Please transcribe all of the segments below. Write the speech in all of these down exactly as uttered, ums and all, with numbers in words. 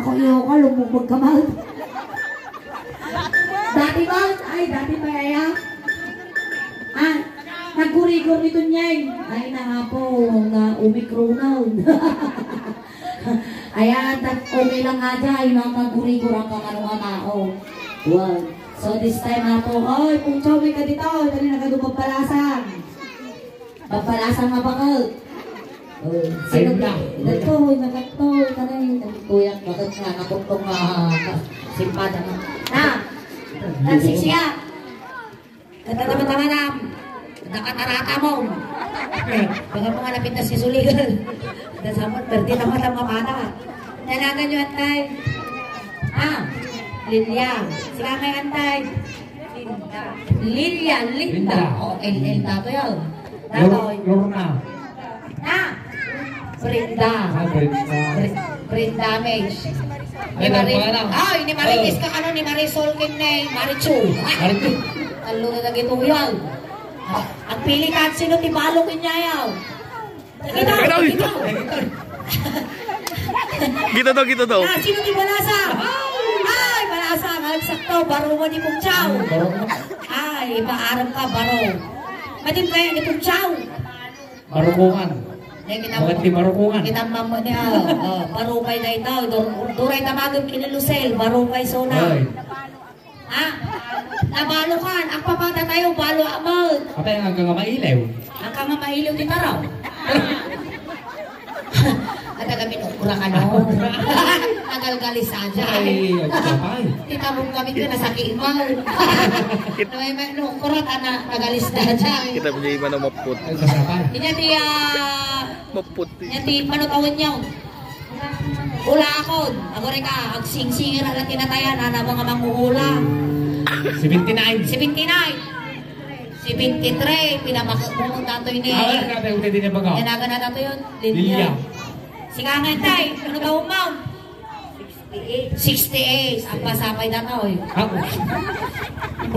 Ako iyo ka, lumubog ka, Mal. Dati, Mal? Ay, dati pa yaya. Ah, nagkurigor ni Tunyeng. Ay, nangapo nga Omicron. Ayan, ta-, okay lang nga dyan, yung mga nagkurigor ang kakano nga tao. Wow. So, this time, apo, oy, Pungcho, may ka dito, dali na ka dumagpalasan. Papalasang mabakal. Oh, sino Ayun na. Nagtuhoy, nagtuhoy, kanay, nagtuyak, bakit nga, nakutong nga, simpada nga. Na, tansik siya. Kata naman tama na, nakatarata mo. Baka mga napintas si Suligan. Dasama, perte naman ang mapata. Nanagan nyo, antay. Ah, Lilia. Sila kay antay. Linda. Lilia, Linda. Linda. O, L L dato yun. Dato. Lor-, Lorna. Na? Brenda. Ah, Brenda. Br-, Brenda Mage. Ni Ay, Mari-, wala. Ay, ni Marites Oh. Ka, ano, ni Marisol, ken ni Marichu. Marichu. Talo na lagi ito, yaw. Ah, ang pili ka, sino ti balo, ken yaw? Kita, Ikaw, kita. Kita daw, kita daw. Ah, sino ti balasa? Ay, balasa. Ay, sakto. Baro mo ni Pungchaw. Baro mo. Ay, maaram ka, baro. Madim kaya ni Pungchaw. Barukungan. Ay, kita Bakit mo. Di barukungan? Kita mo mo niya. Oh, baro kay na ito. Dur-, duray tamagin kini Lucel. Baro kay Sona. Ay. Ha? Nabalo kan, agpapatatayo, balo a met. Apay nga, agka nga mailew. Agka nga mailew ti taraw. Ada kami nukura ka, no? Nagalgalis aja. Ay, agpapay. Ti tabong kami ka, nasakit mo. Naway may nukura ka na, nagalis na aja. Kita mo niya iba na maput. Ay, agpapay. Inya ti, ah, Maput. Inya ti, paano tawag niya? Ulakon, agore ka, agsingsingir a tinatayan, ana mga mangungula. Seventy-nine. Seventy-nine. Seventy-three, pinabakit mo mo datoy ni Ah, wala ka, pero pwede niya baga. Yanagan na datoy yun. Lilia. Lilia. Sige nga, tay, ano tawag mo? Sixty-eight. Sixty-eight. Ang pasapay na ka, oy. Ako.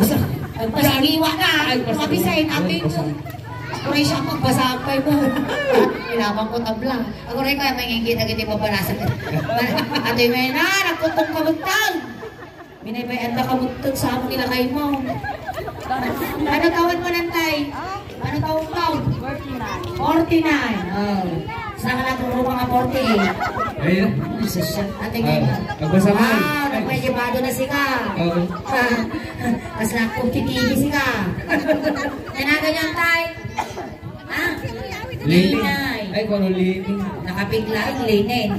Basa. Ang pasagiwa na. Ay, basa. Mabisa yun, ate. Basa. Kuray siya ang pagbasapay mo. Kailangan ko tabla. Ako rin kaya may ngingkit agad yung pabalasa. Ate, may na, nagkutong kabagtang. Binaybay, anda kabagtang sa amo nila kay mo. Ano tawag mo, nantay? Ano tawag mo? Forty-nine. Forty-nine. Oh. Sa ka nagrurupa nga forty-eight. Ayun. Ay, sus, siya. Ate, Ah, ngayon. Nagbasa mo. Ah, nagpaigibado na sika. Oo. Ah, mas lakong titigi sika. Nanagan niyo, tay? Ha? Linen. Linay. Ay, kung ano, linen. Nakapigla ang linen.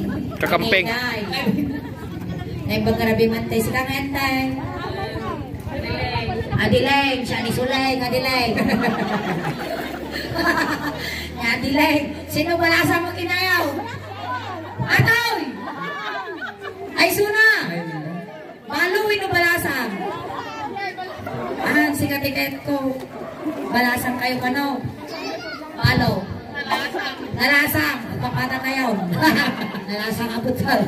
Kakamping. Linay. Nay, pagkarabi man tayo, sika nga, tay. Adileng, siya ni Suleng, Adileng. Ni Adileng, sino balasa mo kinayaw? Atoy! Ay, suna! Balo wenno balasang? Ah, si katiket ko. Balasang kayo kano? Balo. Nalasang. Papata kayo. Nalasang abutan.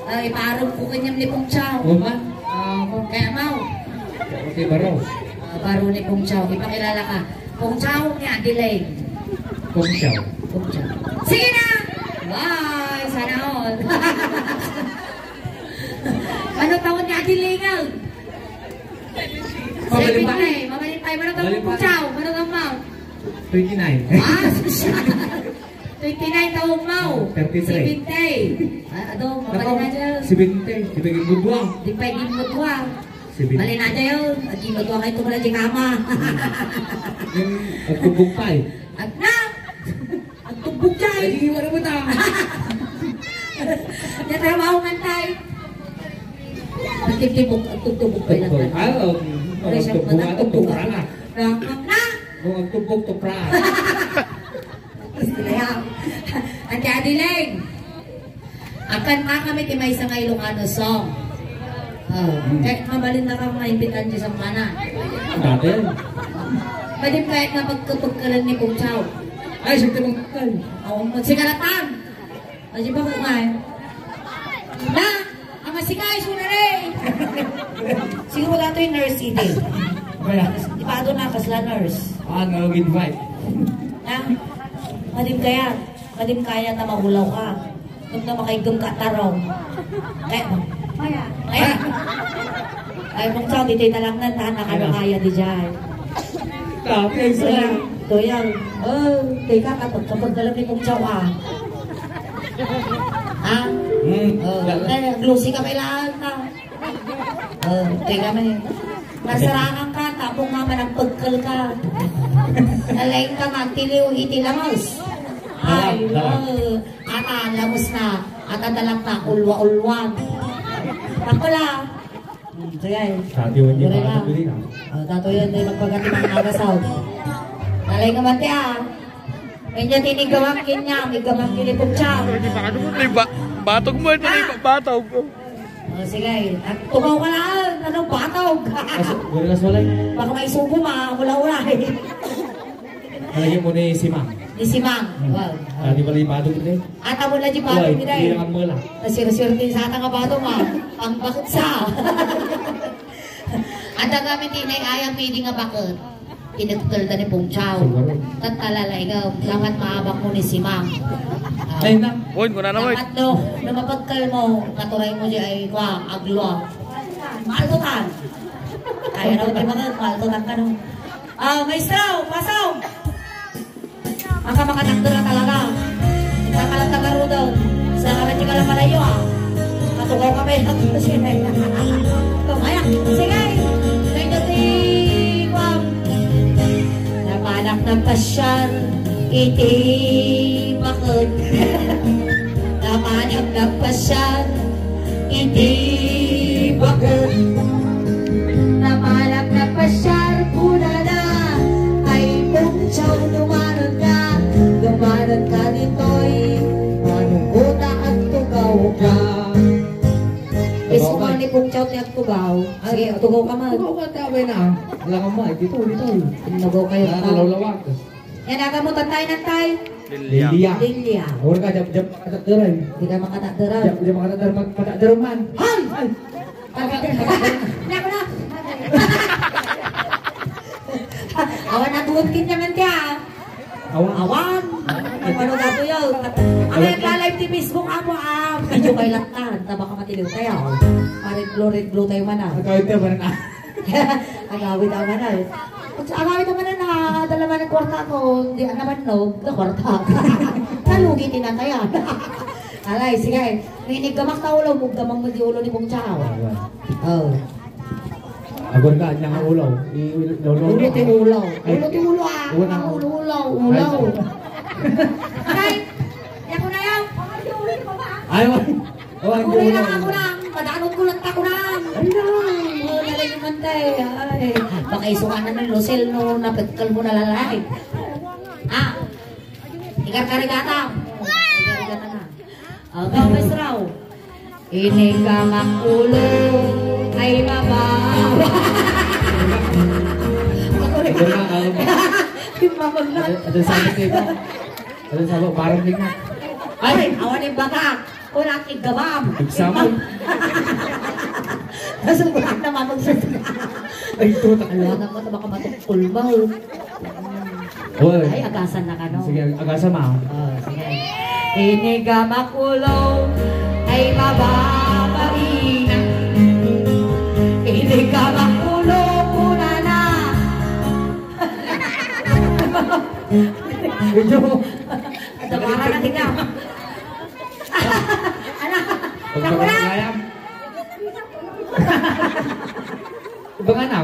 Ay, parang ko kanyang ni Pong Chow. Uma? Ah, mo. Kaya mau. Okay, baro. Ah, baro ni Pong Chow. Ipakilala ka. Pong Chow ni Adelaide. Pong Chow. Pong Chow. Sige na! Bye! Sana all. Ano taon ni Adelaide nga? Mabalin pa. Seventy. Mabalin pa. Ano taon Mabalin mo, pa. Chow? Ano taon mo? Twenty-nine. Ah, twenty-nine taon mo. Thirty-three. Seventy. Ah, ado, Nako, mabalin na dyan. Seventy. Di pa yung budwa. Di pa yung budwa. Seventy. Balin na dyan. At yung budwa kayo tumula di kama. Yung agtubog pa eh. At na! Agtubog, tay! Ay, wala mo ta. Natrabaho man, tay. Agtubog, agtubog pa lang, tay. Ah, oo. Wala siya Agtubog, matang agtubog, tubog. Wala. Rangkang na! Kung agtubog, tupra. Istorya. Ate Adeline. Agkanta kami ti maysa nga Ilocano song. Oh, hmm. Kaya mabalin na kang maimbitan di sangkana. Dati. Pwede kaya nga pagkapagkalan ni Pong Chow. Ay, sige, Pong Chow. Oo, magsigaratan. Pwede ba kumain? Na, ang masikay, sunare. Siguro dato yung nurse, ide. Kaya? Di ba ito na, kasla nurse? Ah, no, midwife. Na, pwede kaya, pwede kaya na maulaw ka. Pag na makaiggem ka, tarong. Kaya, kaya. Ay, Pungcho, ditoy talangnan, ta, nakalukaya di jay. Tapi, ay, Kaya, Kuya, oh, teka, kapag, kapag dalam ni Pungcho, ah. Ah? Hmm. Oh, kaya, glusi ka kailangan, ah. Oh, teka, may. Nasarangan ka, tapos nga managpagkal ka. Nalaing ka, magtiliw, iti lamas. Ay, Dalag, dalag. Oh. Ata, lamus na. Ata, dalak na. Ulwa-ulwan. Takula. Hmm, sige. Tati, wani Dire na. Bato, dire na. Oh, tato yan, eh, magpagati ng agasaw. Nalay naman ti, ah. Kanya tinigawang kinya, migawang kinipong siya. Di ba? Batog mo, ito na yung batog. Oh, sige. At tumaw ka na, ah. Ano, batog? As-, wala na, wala. Baka may subo, ma, mula-ula, eh. Lagi mo ni Simang. Ni Simang. Hmm. Wow. Ah, di ba, di ba, di ba? Ata mo na di ba, Uy, di ba? Bilangan mo lang. Nasirasirti sa ata nga bato, ma. Ang bakit sa. Ata kami, tinay ayam, pwede nga bakit. Pinagkal da ni Pungchaw. Siguro. Tatalala, ikaw, dapat maabak mo ni Simang. Ah. Ay, na. Uy, kuna na, uy. Dapat, no, no mapagkal mo, katuray mo di ay, kwa, agluwa. Maltutan. Kaya na, di ba, maltutan ka, no? Ah, maestro, pasok! Ang kamakatagdera talaga. Sa kalatagarudan, sa radikal a malayo, ah. Katugaw kami. Kamaya, sige. Medyo ti, um, napanak ng pasyar, iti bakod. Napanak ng pasyar, iti bakod. Napanak ng pasyar, kunana, ay, Pungchaw, dumanon ka, dumanon ka ditoy. Manungkot ta agtugaw ka. Is Tugaw ka. Kumani Pungchaw ti agtugaw. Sige, agtugaw ka man. Tugaw ka, tabi na. Alangan mo, ay, dito, dito. Inugaw kayo Ah, na. Nalawlawag. Yan, aga mo, tatay, nantay. Lilia. Lilia. Lilia. Ora ka, jab, jab, katakderan. Di ka makatakderan. Jab, jab, makatakderan, mat-, matakderan man. Ay! Ay! Naku na! Awan na buot kin naman ka. Awan. Awan. Ano na po yun? Ang Awan. Nagla-live di Facebook, amo, ah, video kay Laktan. Tabaka matiliw tayo. Pareglo-reglo tayo man, ah. Ang kawit tayo man, ah. Agawid naman na eh. Agawid naman na, dala man ang kwarta ko, di naman no, na kwarta. Nalugi tinatayan. Alay, sige. Minig gamak na ulo, mugdamang mo di ulo ni Pungchaw. Oh. Agor ka, niya nga ulo. I-, lolo. Ulo ti ulo. Ay. Ulo ti ulo, ah. Ulo na. Ulo, ulo, ulo. Ay. Ay, yan ko na yan. Ay, ay. Oh, ang Ako na lang, ulo. Ako lang. Padanot ko lang, ako lang. Ay, na. Oh, nalay naman tayo. Ay, baka isukanan ng Lucille no, napagkal mo na lalaki. Ah, ikarkarigata. Ikarkarigata na. Oh, tapos raw. Ini ka makulo ay mababa. Ako rin. Wala, alam mo. Yung mababa. Ada, ada sabi ko iba. Ada sabi, parang din nga. Ay! Ay, awan yung baka. Wala kang gabam. Exam. Nasubukan na mamagsasabi. Ay, tuta ka Alam lang. Naman, baka matungkol ba? Oy. Ay, agasan na ka, no? Sige, agasan, ma. Oh, sige. Iniga makulo ay mababaina. Iniga makulo kunana. Medyo. At ang para na tika. Anak, Pag naku na. Iba nga na.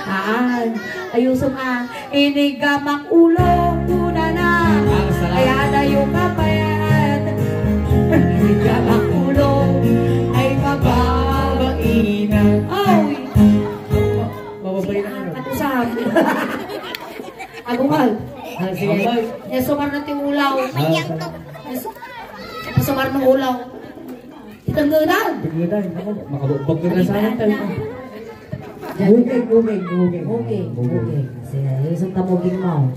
Aan. Ayuso nga. Inigamak ulo, una na. Ah, salamat. Kaya tayo kapayan. Inigamak ulo, ay mababaina. Oy! Mababay na ka. Katusap. Agumal. Ah, sige. Agumal. Yes, sumar na ti ulaw. Ah, salamat. Yes, sumar na ulaw. Itanggadan. Itanggadan. Ako, makabagbag ka na sa akin, tayo. Buging, buging, buging. Buging, buging. Sige, isang kamuging mo.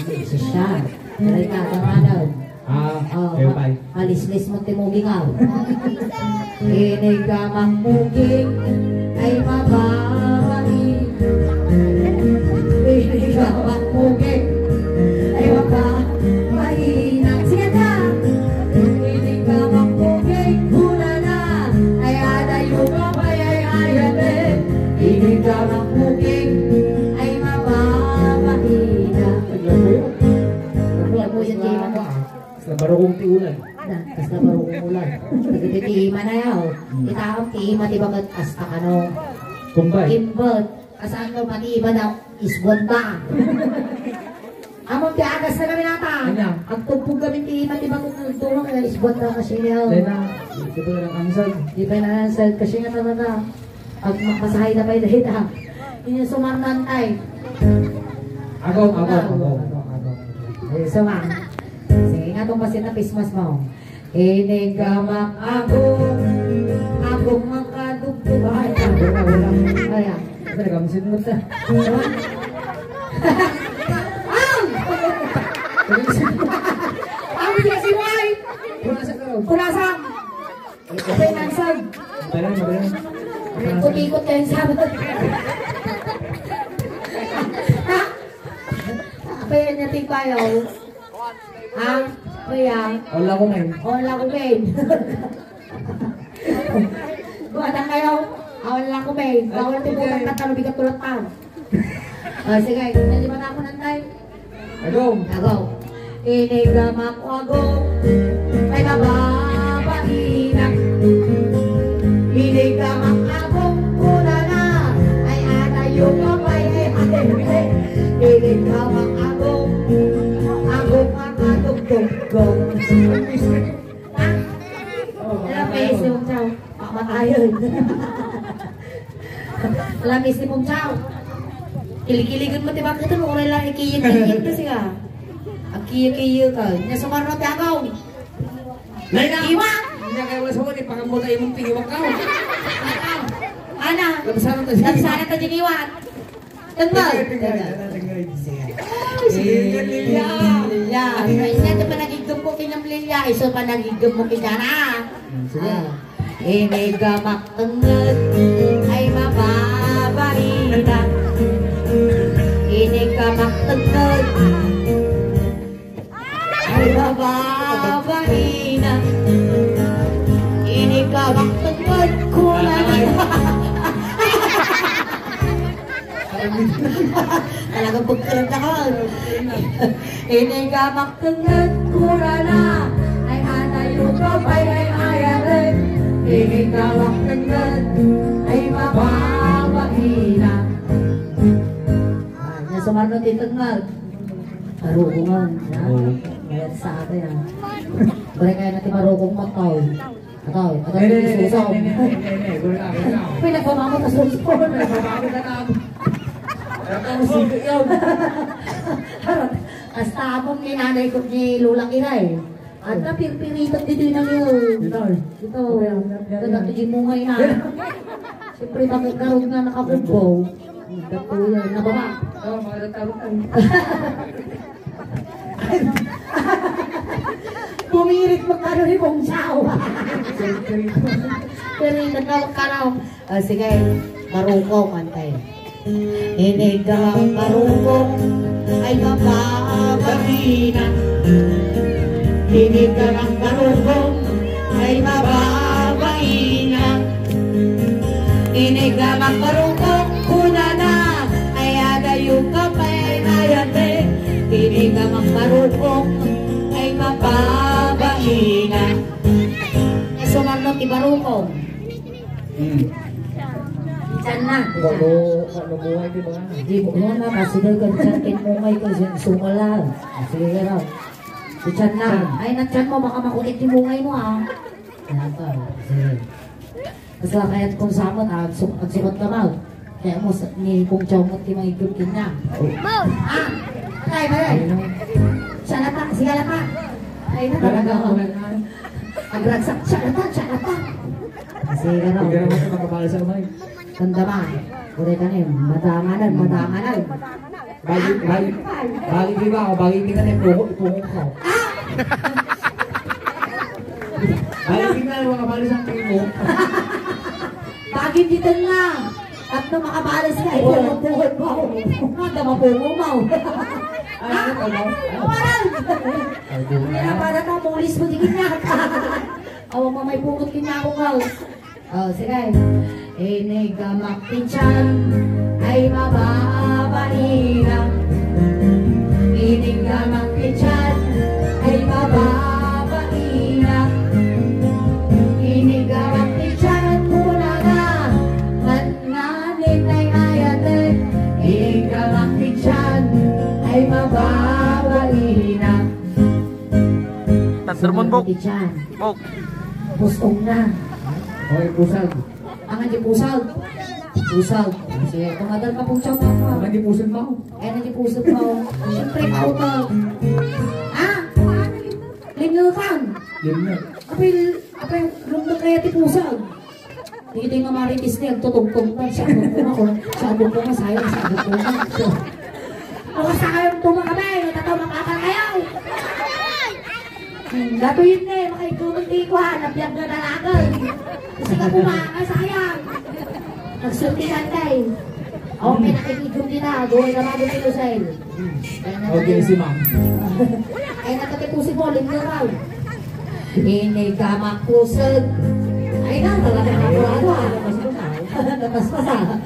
Isa siya. Tuloy ka, kamanaw. Ah, oh, kayo, ma-, pay. Malislis mo ti muging, ah. Inigamak muging ay mababait. Inigamak muging ay mababait. Sige, ta. Sa, sa barukong ti ulan. Na, kas na barukong ulan. Dagiti ti ima na yaw. Hmm. Itaam ti ima ti baket asta kano. Kumbay. Imbet. Kasano pati ima na isbuan ta. Amon ti agas na kami nata. Anya? Agtugpog kami ti ima ti baket nga agtulak nga isbuan ta kasi niya. Dena, ito lang ang sag. Di pa yung ansag kasi nga talaga. Pag mapasahay na pa'y dahil ha. Inyong sumarnantay. Agaw, agaw, agaw, agaw, agaw. Eh, sumang. Sige nga, itong pasin na Christmas mo. Inigamak agong, agong makadugtog. Ay, ah, wala, wala. Ay, ah. Wala, kamusin mo ta. Ang! Ang! Ang! Ang! Ang! Ang! Ang! Ang! Apay nansag. Madali, madali. Ikot-ikot kayo sa Ha? Apay niya tigbayaw. Ha? Kuya. Wala ko, men. Wala ko, men. Buwatan kayo. Wala ko, men. Bawal ti buwatan ka, talo bigat tulad pa. Ah, sige, pwede ba na ako ng time? Agong. Agong. Inigamak agong. Ay, mababaina. Inigamak agong, kunana. Ay, anayo ka pa, ay, ate. Inigamak agong. Agong, agong, agong, agong. Ah, wala pa yung isip mong tao. Pamatayan. Wala pa isip mong tao. Kilikiligan mo, diba? Ito mo, wala lang, ikiyik-kiyik na siya. Agkiyik-kiyik ka. Niya sumarno, ti agaw. Laila! Iwa! Hindi na kayo wala sa wala, ipakambuta yung tingin mo ka. Ana! Labas na tayo. Labas na tayo, iniwan. Tenggal. Tenggal, tenggal, tenggal. Sige. Sige, Lilia. Lilia. Ay, niya, di pa nagigdum ko kinyam Lilia. Iso pa nagigdum mo kinyana. Hmm, sige. Ah. Inigamak tenged. Ay, mababaina. Inigamak tenged. Ay, mababaina. Inigamak tenged, kunana. Talagang pagkaroon na ka. Inigamak tenged, kunana. Ay, anayo ka, bay, ay, ayaten. Inigamak tenged. Ay, mababaina. Ah, niya sumarno ti tenged. Marugongan, ha? Oo. Mayat sa atin, ha? Balik kayo natin marugong matay. Ataw, ataw, hindi, hindi, hindi, susaw. Hindi, hindi, hindi, hindi. Wala, wala. Pinagpamamot ang susaw. Pinagpamamot na lang. Harap ang sili yun. Harap. Hasta amon ni nanay ko, ni Lola Kiray. At napirpiritan dito na yun. Ito. Ito. Ito, ito, ito, ito, mungay na. Siyempre, bakit karog na nakabugbaw? Datuyan na ba? Oh, mga datuyan. Pumirit mo ka rin kung sao. Pero yung nagkawag ka raw. Ah, sige, marukong, antay. Inigang marukong ay mababagina. Inigang marukong ay mababagina. Inigamak marukong kunana, ay adayo ka pay ayate. Inigamak marukong ay mababaina. Sumarno ti barukong. Hmm. Diyan na. Kano, kano buhay di ba? Di mo na, kasi daw ganyan, kinmungay ko, sumala. Sige raw. Diyan na. Ay, natyan mo, baka makulit yung mungay mo, ah. Yan to. Sige. Basta kaya kung samot, ah, agsu-, agsukat ka ba? Kaya mo sa, ni Kung Chow mo, ti mangigod kanya. Ah! Patay, patay! Siya na ta, siya na ta! Ay, na talaga ako. Agragsak, siya na ta, siya na ta! Sige na. Sige na, makabala sa kamay. Tanda ba? Uray ka na yun. Madanganan, madanganan. Bagi, bagi, bagi, di ba? O, bagi, di ka na yung pungo, pungo ko. Ah! Bagi, di ka na yung mga bali sa pungo. Bagi, di ka na. At nung makabalis nga, ipungod-pungod mo. Nga, dama pungo mo. Ah, ano? Walang! Ay, di ba? Kaya para ka, mulis mo, di kinaka. Awang mamay pungot kinako ka. Oh, sige. Inigamak ti tiyan ay mababalina. Inigamak ti tiyan Sermon book. Ti tiyan. Book. Pusong na. Oy, pusag. Ang di pusag. Pusag. Sige, tumadal ka pong tiyan mo. Ang di pusag mo. Ay, ang di pusag mo. Siyempre, kautal. Ha? Linnukan. Linnu. Apil, apil, lumdok kaya ti pusag. Dagiti nga marites ni agtutugtog na, sabot ko nga, kun-, sabot ko nga, sayang, sabot ko nga. Awa, sayang, tumakabay, natataw, mapapatayaw. Hmm, datoy ni, makaigumon ti kuan, nabiag nga dalagan. Kasi ka pumaka, sayang. Nagsultihan kay. Awa, may nakikigum dita, duway na bago ni Lucille. Okay, si ma'am. Ay, nakatipusi ko, linggaw. Ini ka makpusag. Ay, na, talaga ako. Tapos pa sa.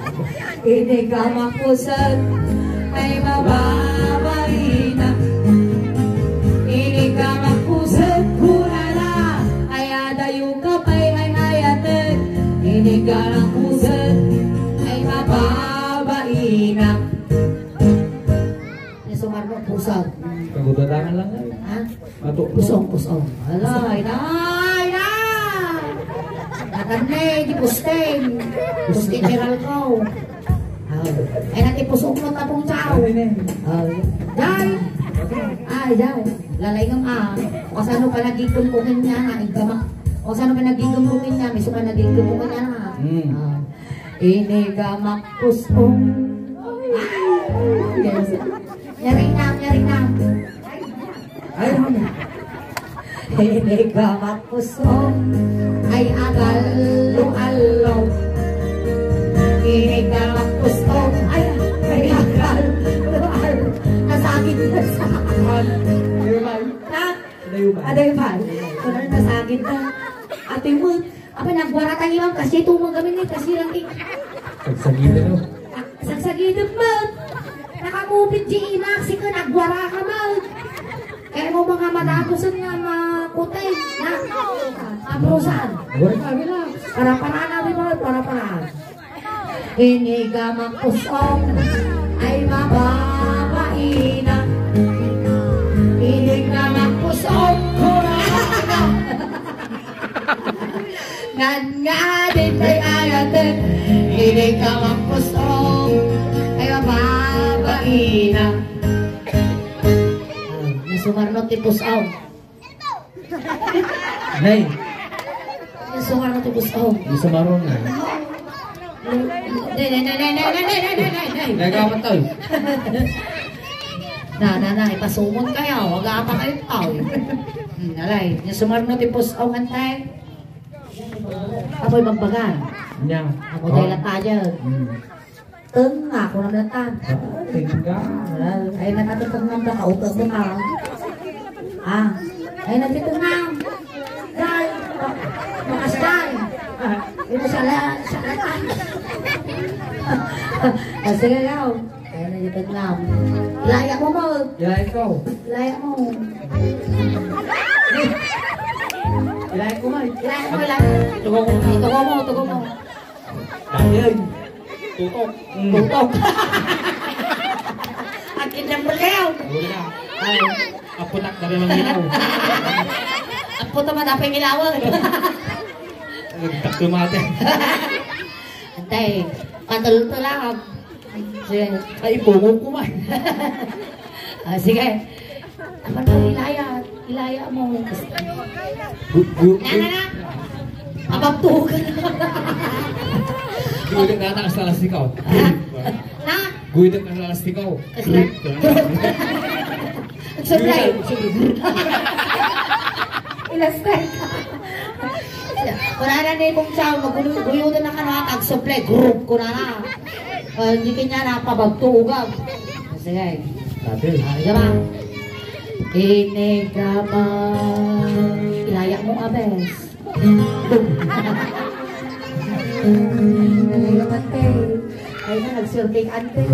Ini ka makpusag. Ay, mababainak. Ini ka makpusag. Kurala. Ay, adayo ka pay, ay, ayaten. Ini ka makpusag. Ay, mababainak. Ni sumarno, pusag. Kagudadangan lang ay. Ha? Mato. Pusong, pusong. Ala, ay na, ay na! Natanne, di pusting. Pusting meral ko. Ah, ay na ti pusong mo tapong tao. Ay, ay. Ay, ay. Lalay nga ma. O sano pa nagigum ko kanya na, igama. O sano pa nagigum ko kanya, miso pa nagigum ko kanya na. Hmm. Ah. Ini ka makpusong. Yes. Nyari na, nyari na. Ay, ano? Ini ka makpusong. Ay, agallo-allo. Ini ka makpusong. Ay, ay, agallo-allo. Nasakit na sa akin. Ay, ay. Ha? Adayo ba? Adayo ba? Kunana nasakit na. Ate mo, apa, nagwaratan ni ma'am kasi tumang kami ni kasi lang ti. Sagsagida, no? Ah, sagsagida, ma'am. Nakakupit di imak, sika nagwara ka, ma'am. Kaya mo mga madagusan nga makutay, na? Aprusan. Wala ka, wala. Para-para na, di ba? Para-para. Ini ka makpusong ay mababainak. Ini ka makpusong, kurana. Ngan nga din kay ayaten. Ini ka makpusong ay mababainak. Ah, nasumarno ti pusong. Nay. Yung sumarno ti pusong. Yung sumarno na. Nay, nay, nay, nay. Nagawa to. Na, na, na, ipasumon kayo. Wag apa kayo tao. Hmm, alay. Yung sumarno ti pusong, antay. Apoy magbagan. Nya. Amo tayo lang tayo. Hmm. Tengnga, kuna met latta. Ah, tengnga. Ay, ay, nakatutengngam da, kautengko na. Ah, ay, nagtitengngam. Day, ma-, makasdan. Ah, ito sala, sala. Ah, sige, yaw. Ay, nagtitengngam. Ilaya mo, mo. Ilaya ko. Ilaya mo. Ilaya ko, Mike. Ilaya mo, ilaya mo. Tugo ko. Tugo mo, tugo mo. Dahil. Tutok. Mm. Tutok. Ang kindang berleo. Wala. Ay, apunak na rin ang ilaw. Apo naman, apa yung ilawan? Nagtakto mati. Antay, patultulam. Sige. Ay, ipungo ko man. Ah, sige. Apan mo, ilaya. Ilaya mo. Gu-, gu-, Na, na, na. Abagtugan. Guidet na, na, sa lastikaw. Ha? Na? Guidet na, sa lastikaw. Kasi Guidet. Supply. Guidet, supply. Ilastek. Wala na ni Kong Chow, magguyo-guyo na kanatag supply. Group ko na na. Ah, hindi kanya napabagtugan. Sige. Sabi. Ah, isa pa. Ini ka man. Ilaya mo, abes. Ilaya, ante. Ay na, nagsurvey, ante.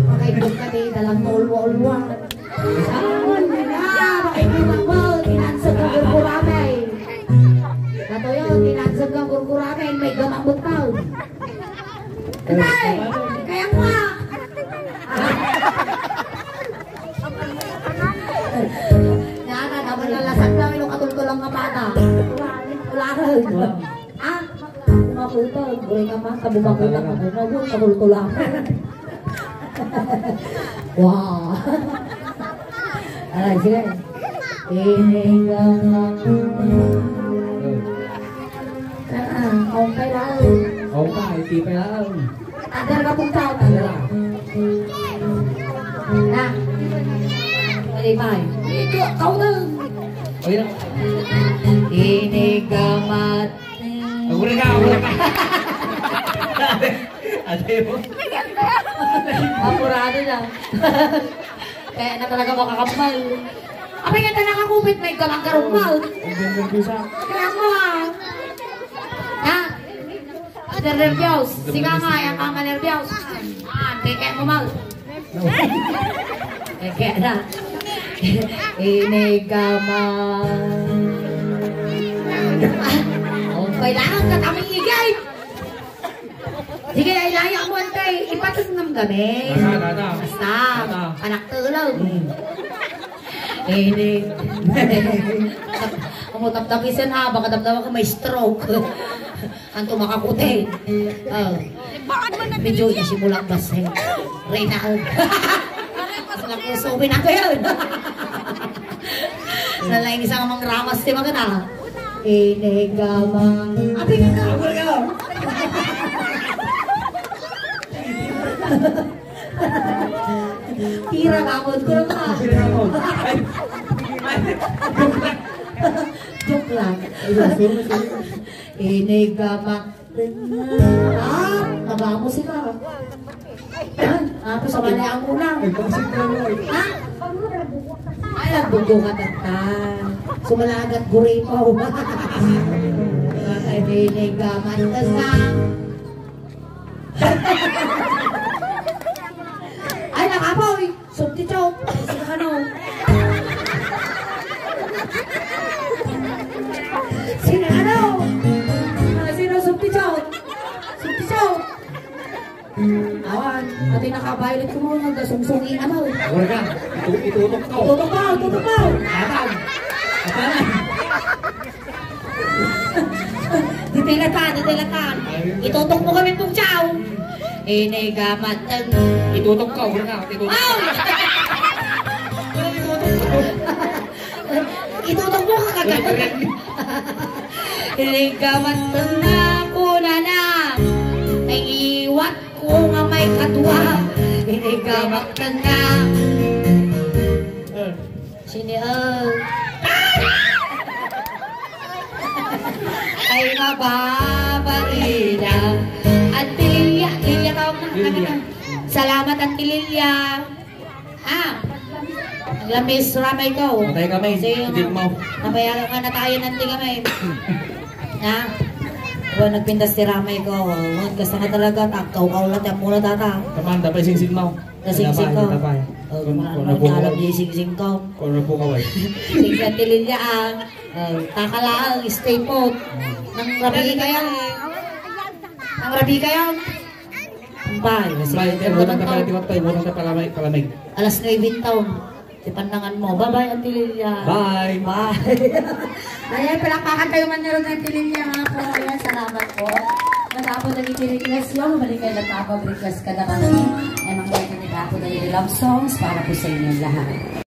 Makaibog ka, te, dalang maulwa-ulwa. Saan na? Makaibog mo, tinansag ka gurguramay. Katuyo, tinansag ka gurguramay, may gamang butang. Tay! Kaya mo, ah! Yana, naman na lasag na, may nung katultol Lang nga bata. Wala rin. Ah, makutag. Buhay ka man, tabumakutag. Talaga. Ano, yun, kabultulan. Wow. Ay, sige. Ini nga. Ah, okay lang. Okay, tipay lang. Tagal ka pong tao, tagal. Na. Pwede pa eh. Ikaw, ikaw na. Ayun. Inigamat. Agulay ka, agulay ka. Ate mo. Apurado na. Kaya na talaga makakapal. Apay nga talaga kupit, may galang karong mal. Ang ganda ng bisa. Kaya mo ah. Ha? Ate nervyos, siga nga, yang ka manervyos. Ah, teke mo, Mal. Teke na. Inigama. Oh, kailangan ka kami igay. Sige, ay layo mo, ante. Ipatungam kami. Tata, tata. Basta, tata. Anak tulog. Hmm. Ini. Ang mo taptapisan ha, baka taptapan ka may stroke. Anto makakuti. Oh. Medyo isimulak bas, eh. Reyna, oh. Mas nakusubi na ko yun. Nalaing isang mang ramas ti magana. Inigamang. Ate ka ka. Pira ka mo, pira ka. Pira ka mo. Ay. Ay. Joke lang. Joke lang. Ay, sorry, sorry. Inigamang. Ah, nagamusika. Ah, ah, sumala ang una. Ay, pagsigla mo, eh. Ha? Ay, nagbugo ka tata. Sumalagat guripaw. Ay, inigamang. Ay, nakapoy! Subtichok! Sino ano? Sino ano? Ah, sino subtichok? Subtichok! Awan, pati naka-violet ko mo, nagasungsungi na mo. Wala ka. Itu-, itutok ko. Itutok mo, itutok mo! Atang! Atang! Ditilatan, ditilatan. Itutok mo kami pong chow. Inigamateng. Itutok ka, wala ka. Itutok. Aw! Itutok mo ka kagad. Inigamateng na kunana. Ay iwat ko nga may kadwa. Inigamateng na. Sini, oh. Ay, mababaina. Auntie Lilia, Lilia ka, Lilia. Salamat, Auntie Lilia. Ah, naglamis ramay ko. Matay kami. Sige, Tigil mo. Napayagan ka na tayo, Auntie, kami. Ha? Wa, nagpintas ti ramay ko. Wa, kasta nga talaga, takkaw ka ulat, yan muna, tata. Kaman, dapat singsit mo. Nasingsit ko. Tapay, tapay. Oh, kun-, kun-, kun-, alam di singsit ko. Kun-, kun-, kaway. Singsit ti Lilia, ah. Oh, takala, stay put. Nang rabi kayo. Nang rabi kayo. Bye. Bye. Bye. Bye. Bye. Bye. Bye. Bye. Bye. Alas nuebe taon. Ti pannangan mo. Bye-bye, Auntie Lilia. Bye. Bye. Ayan, palakpakan tayo man ni Auntie Lilia nga po. Ayan, salamat po. Matapo na yung request yun. Mabalik kayo na tapos request ka na kami. Ay, mga request ka po na yung love songs para po sa inyong lahat.